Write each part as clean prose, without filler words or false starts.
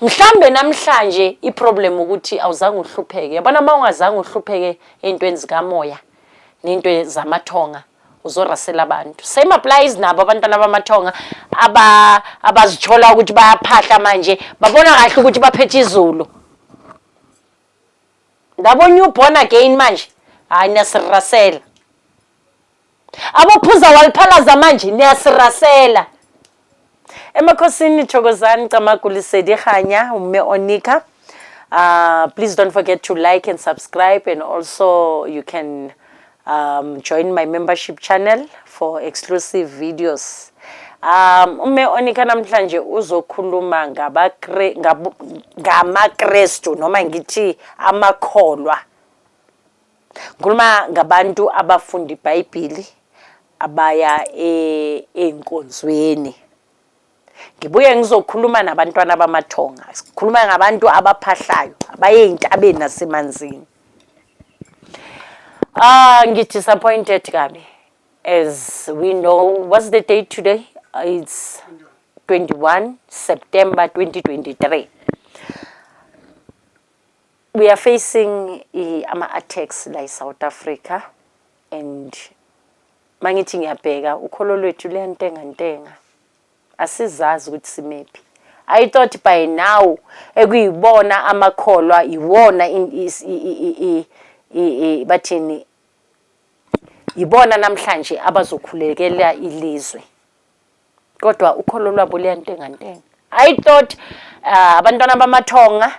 Mhlambe namhlanje iproblem ukuthi awuzange uhlupheke. Yabona, uma ungazange uhlupheke ey'ntweni zikamoya ney'nto zamathonga, uzorasela abantu. Same applies nabo abantwana bamathonga abazithola ukuthi bayaphahla manje, babona kahle ukuthi baphethe izulu. Labo new born again manje, hayi, niyasirasela. Abophuza waliphalaza manje, niyasirasela. Emakhosini, thokozani, camagulisedi khanya umme Onika. Please don't forget to like and subscribe, and also you can join my membership channel for exclusive videos. Umme Onika namhlanje uzokhuluma ngamaKrestu, noma ngithi amakholwa. Ngikhuluma ngabantu abafunda iBhayibheli, abaya ey'nkonzweni. Ngibuye ngizokhuluma nabantwana bamathonga. Sikhuluma ngabantu abaphahlayo, abaye ey'ntabeni nasemanzini. Ah, ngi-disappointed kabi. As we know, what's the date today? It's 21 September 2023. We are facing ama-attacks la e-South Africa, and mangithi ngiyabheka, ukholo lwethu luyantengantenga, asizazi ukuthi simephi. I thought by now ekuyibona amakholwa iwona bathini, yibona namhlanje abazokhulekela ilizwe, kodwa ukholo lwabo luyantengantenga. I thought abantwana bamathonga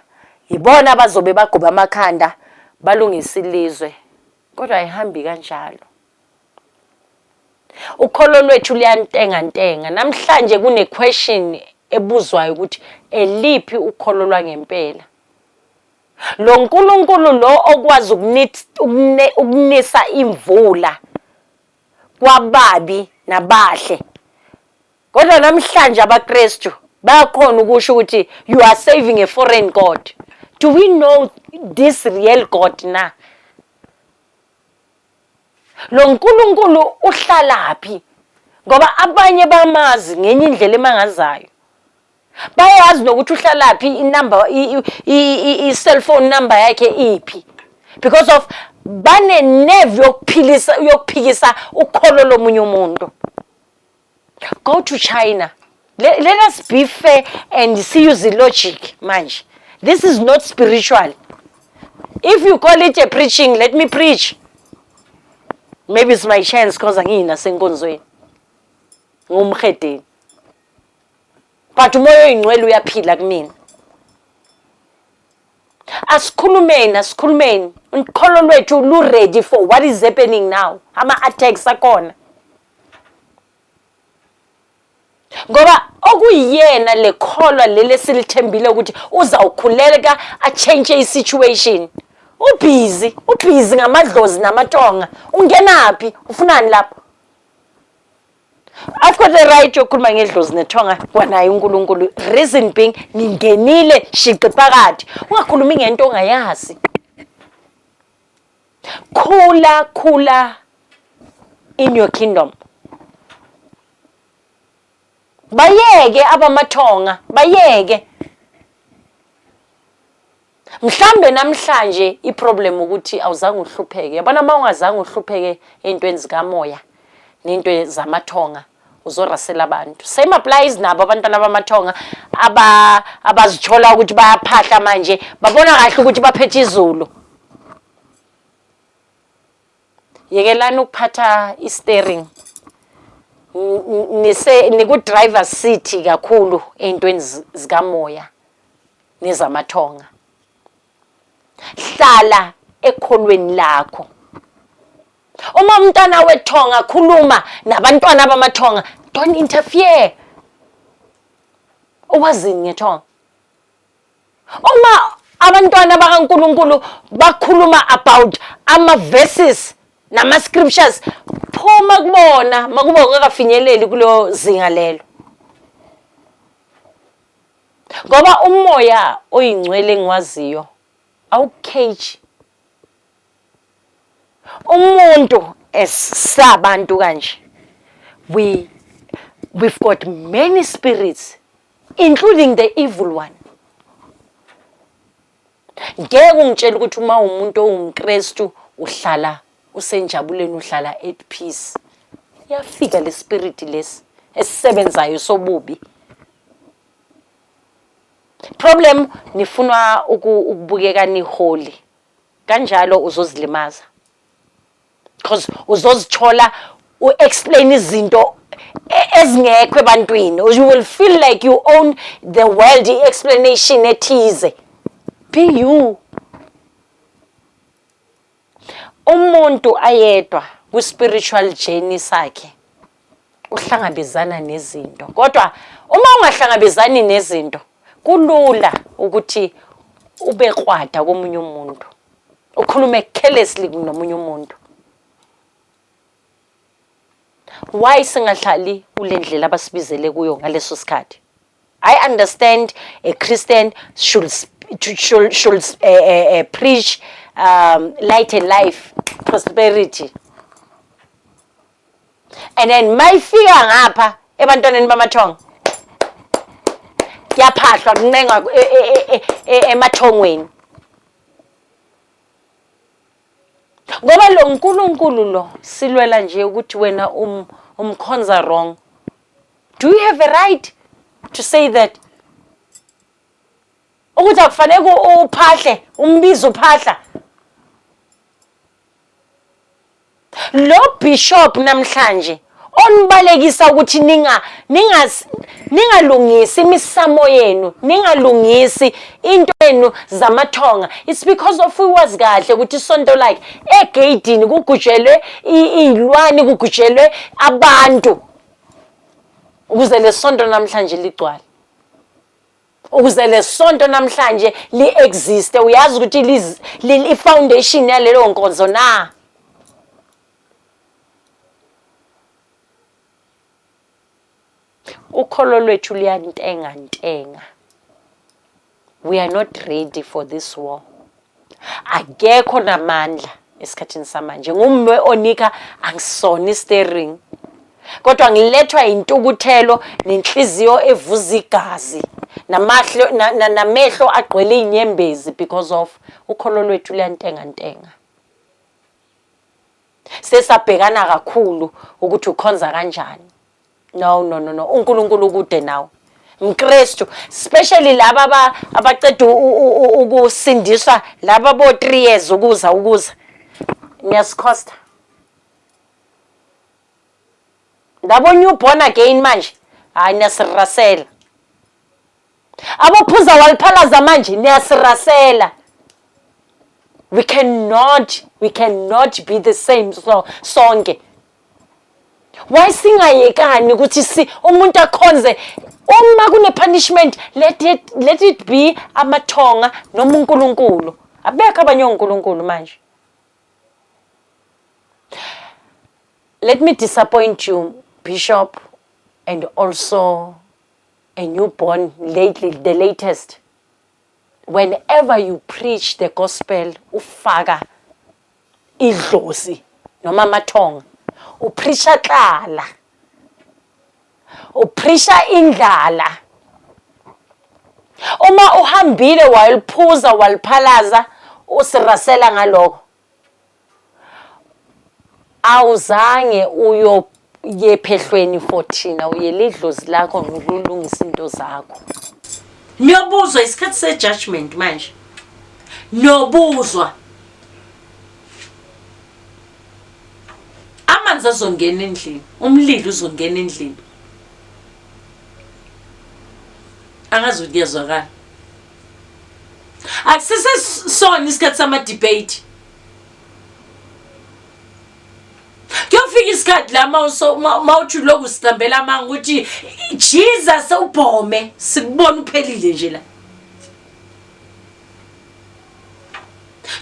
yibona abazobe bagoba amakhanda balungisa ilizwe, kodwa ayihambi kanjalo. Ukholo lwethu luyantengantenga. Namhlanje kune question ebuzwayo ukuthi eliphi ukholo lwangempela? Lo nkulunkulu lo okwazi ukunisa imvula kwababi nabahle, kodwa namhlanje abaKristu bayakhona ukusho ukuthi you are serving a foreign god. Do we know this real God na? Lo nkulunkulu uhlalaphi? Ngoba abanye bamazi ngenye indlela emangazayo, bayazi nokuthi uhlalaphi, inumber, i-cellphone number yakhe iphi, because of bane-nerve yokuphilisa, yokuphikisa ukholo lomunye umuntu. Go to China. Let us be fair and see logic manje. This is not spiritual. If you call it a preaching, let me preach. Maybe it's my chance, because angiyinasenkonzweni, ngumhedeni, but umoya oyingcwele uyaphila kumina. Asikhulumeni, asikhulumeni. Ukholo lwethu lu-ready for what is happening now? Ama-attacks akhona, ngoba okuyiyena lekholwa leli esilithembile ukuthi uzawukhuleka atshentshe i-situation, ubhizi, ubhizi ngamadlozi namatonga. Ungenaphi? Ufunani lapho? I've got the right yokukhuluma ngedlozi nethonga kwanaye uNkulunkulu. Reason being, ningenile shiqi phakathi. Ungakhulumi ngento ongayazi. Khula, khula in your kingdom. Bayeke abamathonga, bayeke. Mhlambe namhlanje iproblem ukuthi awuzange uhlupheke. Yabona, uma ungazange uhlupheke ey'ntweni zikamoya ney'nto zamathonga, uzorasela abantu. Same applies nabo abantwana bamathonga abazithola ukuthi bayaphahla manje, babona kahle ukuthi baphethe izulu. Yekelani ukuphatha i-steering, nise niku-driver seat kakhulu ey'ntweni zikamoya nezamathonga. Hlala ekholweni lakho. Uma umntwana wethonga khuluma nabantwana bamathonga, don't interfere. Owazini ngethonga? Uma abantwana bakaNkulunkulu bakhuluma about ama-verses nama-scriptures, phuma kubona makuba ungakafinyeleli kulo zinga lelo, ngoba umoya oyingcwele engiwaziyo awucage umuntu. Esabantu kanje, we've got many spirits, including the evil one. Ngeke ungitshele ukuthi uma umuntu owumKristu uhlala usenjabulweni uhlala at peace. Iyafika le spirit lesi esisebenzayo sobubi. Problem nifuna ukubukeka ni-holy. Kanjalo uzozilimaza. Because uzozithola u-explain izinto ezingekho ebantwini. You will feel like you own the world, i-explanation ethize. Be you. Umuntu ayedwa kwi-spiritual journey sakhe uhlangabezana nezinto, kodwa uma ungahlangabezani nezinto kulula ukuthi ube krwada komunye umuntu, ukhulume carelessly nomunye umuntu. Why singahlali kule ndlela abasibizele kuyo ngaleso sikhathi? I understand a Christian should preach light and life, prosperity. And then mayifika ngapha ebantwaneni bamathongo kuyaphahlwa, kuncengwa emathongweni. Ngoba lo nkulunkulu lo silwela nje ukuthi wena umkhonza wrong. Do you have a right to say that? Ukuthi akufanele uphahle, umbizo uphahla. Lo bishop namhlanje onibalekisa ukuthi ningalungisi imisamo yenu, ningalungisi into yenu zamathonga. It's because of uwazi kahle ukuthi isonto lakhe egeyidini kugujelwe iy'lwane, kugujelwe abantu ukuze lesonto namhlanje ligcwale, ukuze lesonto namhlanje li-existe. Uyazi ukuthi i-foundation yalelo nkonzo na? Ukholo lwethu luyantengantenga. We are not ready for this war. Akekho namandla esikhathini samanje. Ngumme onika, angisona i-steering, kodwa ngilethwa intukuthelo nenhliziyo evuza igazi namahlo namehlo agcwele inyembezi because of ukholo lwethu luyantengantenga. Sesabhekana kakhulu ukuthi ukhonza kanjani. No, no, no, no, uNkulunkulu ukude nawe mKristu, especially laba abaceda ukusindiswa, laba bo 3 years ukuza niyasikhosta labo new born again manje. Hayi, niyasirasela. Abophuza waliphalaza manje, niyasirasela. We cannot be the same. So sonke, why singayekani ukuthi si umuntu akhonze? Uma kune punishment, let it be amathonga noma uNkulunkulu. Abekho abanye onkulunkulu manje. Let me disappoint you, bishop, and also a newborn lately, the latest. Whenever you preach the gospel ufaka idlozi noma amathonga, upreacha xala, upreacha indlala. Uma uhambile wayoliphuza waliphalaza, usirasela ngalokho. Awuzange uyo yephehlweni for thina, uyele idlozi lakho ngokulungisa into zakho. Niyobuzwa isikhathi se-judgment manje, niyobuzwa. Amanzi azongena endlini, umlilo uzongena endlini. Angazi ukuthi kuyazwakala. Akusese sona isikhathi sama-debate. Kuyofika isikhathi la mawuthi lokhu sicambela amanga ukuthi Jesus ubhome, sikubona uphelile nje la.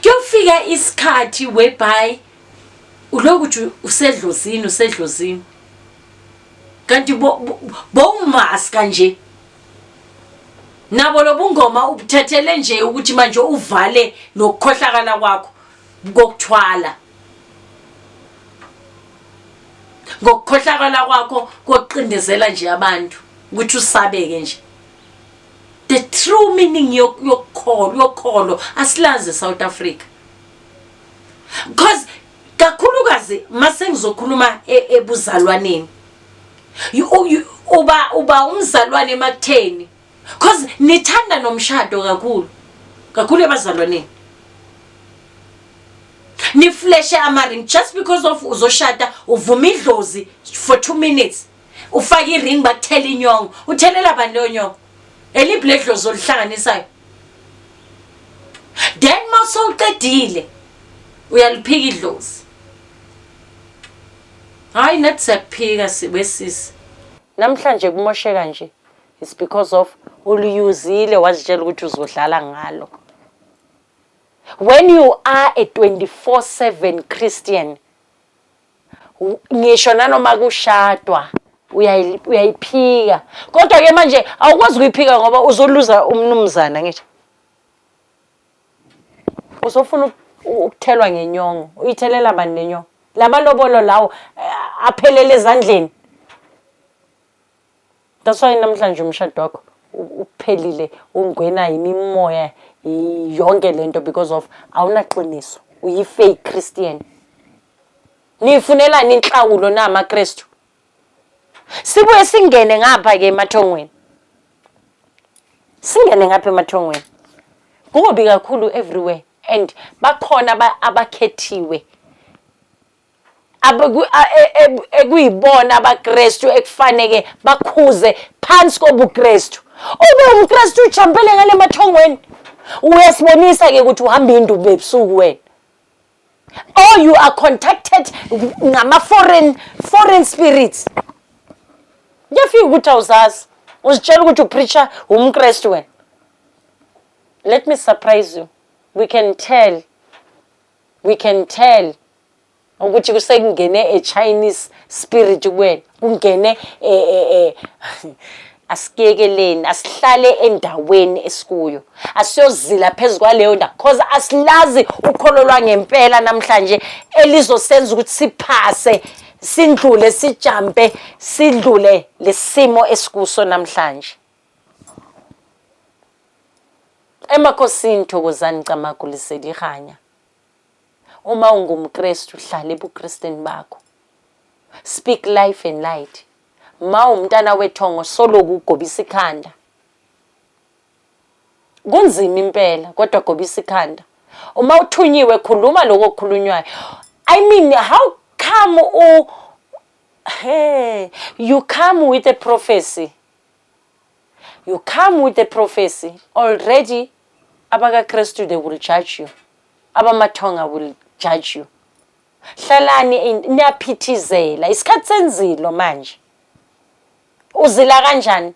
Kuyofika isikhathi whereby ulokhu uthi usedlozini, usedlozini, kanti bowumaska nje nabo lobungoma ubuthethele nje ukuthi manje uvale nokukhohlakala kwakho kokuthwala, ngokukhohlakala kwakho kokuqindezela nje abantu ukuthi usabeke nje. The true meaning yokukhonza. yokukholo yokholo asilazi eSouth Africa. Because kakhulukazi mase ngizokhuluma ebuzalwaneni. Uba umzalwane emakutheni. Cause nithanda nomshado kakhulu. Kakhulu ebazalwaneni. Niflashe ama-ring just because of uzoshada, uvuma idlozi for 2 minutes. Ufake i-ring, bakuthela inyongo. Uthelela bani leyo nyongo? Eliphi ledlozi olihlanganisayo? Then mawusowuqedile uyaliphika idlozi. Hayi, nathi siyakuphika wesisi. Namhlanje kumosheka nje, it's because of uliyuzile, wazitshela ukuthi uzodlala ngalo. When you are a 24/7 Christian, ngisho nanoma kushadwa uyayiphika. Kodwa ke manje awukwazi ukuyiphika ngoba uzoluza umnumzana, ngisho usofuna ukuthelwa ngenyongo. Uyithelela bani lenyongo? Lamalobolo lawo aphelele ezandleni. That's why namhlanje umshado wakho uphelile, ungena imimoya yonke lento, because of awunaqiniso, uyi-fake Christian. Niyifunelani inhlawulo na amaKristu? Sibuye singene ngapha ke emathongweni, singene ngapha emathongweni, kubi kakhulu everywhere, and bakhona abakhethiwe ekuyibona abaKristu ekufaneke bakhuze phansi kobuKristu. Ube umKristu ujampele ngale mathongweni, uyasibonisa ke ukuthi uhamba indube ebusuku wena, or you are contacted ngama foreign spirits. Kuyafika ukuthi awuzazi, uzitshela ukuthi upreacher, umKristu wena. Let me surprise you, we can tell, we can tell ukuthi kusekungene a Chinese spirit kuwena, kungene asikekeleni, asihlale endaweni esikuyo, asiyozila phezu kwaleyo ndawo, cause asilazi ukholo lwangempela namhlanje elizosenza ukuthi siphase, sindlule, sijampe, sidlule lesimo esikuso namhlanje. Emakhosini, thokozani, camagu, lesedi, kganya. Uma ungumKristu, hlala ebuKristeni bakho, speak life and light. Ma umntana wethongo, soloku ugobisa ikhanda. Kunzima impela, kodwa gobisa ikhanda. Uma uthunyiwe, khuluma lokho okukhulunywayo. I mean, how come u hey, you come with a prophecy, you come with a prophecy already? AbakaKristu, they will judge you, abamathonga will judge you. Hlalani niyaphithizela. Isikhathi senzilo manje. Uzila kanjani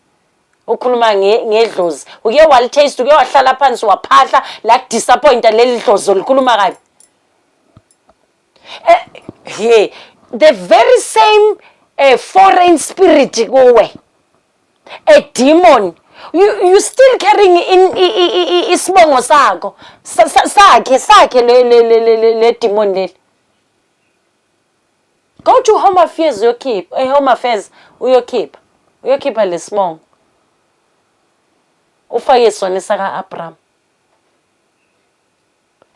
ukhuluma ngedlozi? Uke walitaste, uke wahlala phansi waphahla la, kudisappointa leli dlozi olikhuluma kabi. Yeah, the very same foreign spirit kuwe, a demon, you still carrying in isibongo sakho, sakhe le demon leli. Go to Home Affairs, uyokhipha, Home Affairs uyokhipha lesibongo, ufake sona esaka Abraham,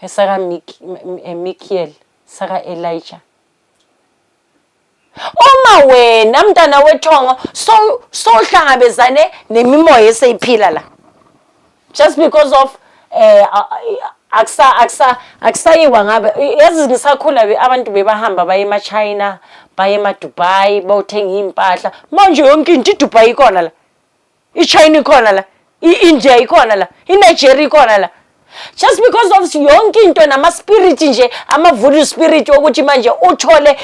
esaka Michael, saka Elijah. Uma wena mntana wethongo so sohlangabezane nemimoya eseyiphila la, just because of akusayiwa ngabe. Yazi, ngisakhula abantu bebahamba baye ema-China, baye ema-Dubai, bawuthenga iy'mpahla. Manje yonke into, iDubai ikhona la, iChina ikhona la, i-India ikhona la, iNigeria ikhona la, just because of yonke into nama-spirit nje, ama-voodoo spirit, wokuthi manje uthole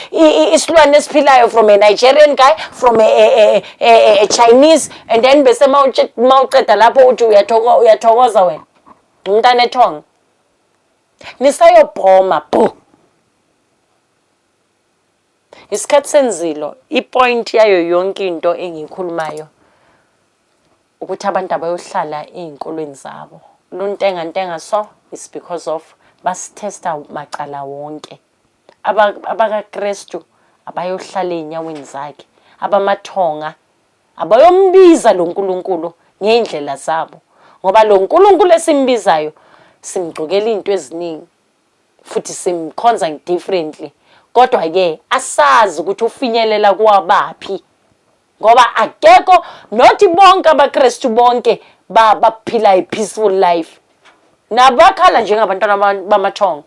isilwane esiphilayo from a Nigerian guy, from a Chinese, and then bese mawuceda lapho uthi uyathokoza wena umntana ethonga. Nisayobhoma bo. Isikhathi senzilo. Ipoint yayo yonke into engiyikhulumayo ukuthi abantu abayohlala ey'nkolweni zabo. Luntenga ntenga, so it's because of basithesta macala wonke. AbakaKristu abayohlala ey'nyaweni zakhe, abamathonga abayombiza lo nkulunkulu ngey'ndlela zabo. Ngoba lo Nkulunkulu esimbizayo simgcokela izinto eziningi futhi simkhonza differently. Kodwa ke asazi ukuthi ufinyelela kwabaphi. Ngoba akekho not bonke abaKristu bonke baphila a peaceful life. Nabakhala njengabantwana bamathongo.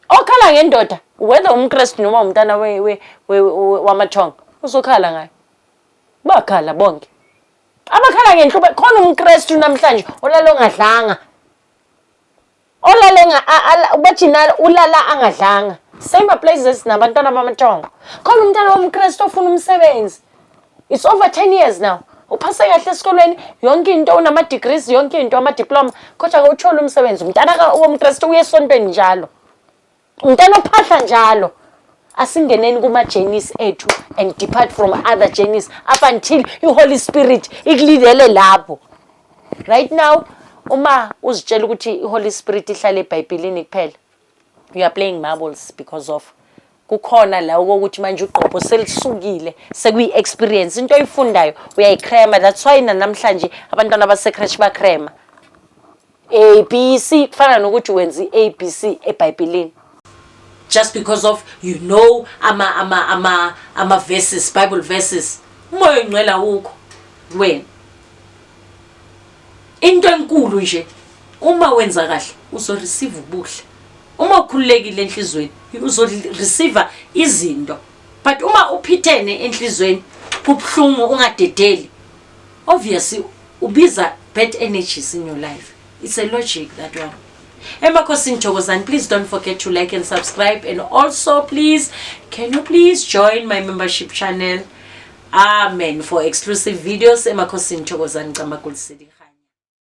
Okhala ngendoda whether umKristu noma umntana wamathongo uzokhala ngayo. Bakhala bonke. Abakhala ngenhluphe khona umKristu namhlanje olala ongadlanga. Olale bathi ulala angadlanga. Same applies nabantwana bamathongo. Khona umntana womKristu ofuna umsebenzi. It's over 10 years now. Uphase kahle esikolweni yonke into unama degrees yonke into ama diploma kodwa akawutholi umsebenzi. Umntana womKristu uye esontweni njalo. Umntana ophahla njalo. Asingeneni kuma journeys ethu and depart from other journeys up until i-Holy Spirit ikulidele lapho. Right now uma uzitshela ukuthi i-Holy Spirit ihlala eBhayibhelini kuphela, you are playing marbles because of kukhona la ukuthi manje ugqobo selisukile sekuyi-experience into oyifundayo uyayikrema. That's why namhlanje abantwana base-creche bakrema A B C, kufana nokuthi wenza i-A B C eBhayibhelini just because of you know ama verses, Bible verses. Umoya ongcwele awukho wena. Into enkulu nje, uma wenza kahle uzo-receive ubuhle, uma ukhululekile enhlizweni uzo-receive izinto, but uma uphithene enhlizweni kubuhlungu ungadedeli, obviously ubiza bad energies in your life. It's a logic, that one. Emakhosini Thokozani, please don't forget to like and subscribe, and also please, can you please join my membership channel? Amen. For exclusive videos. Emakhosini Thokozani, Camagulusidi.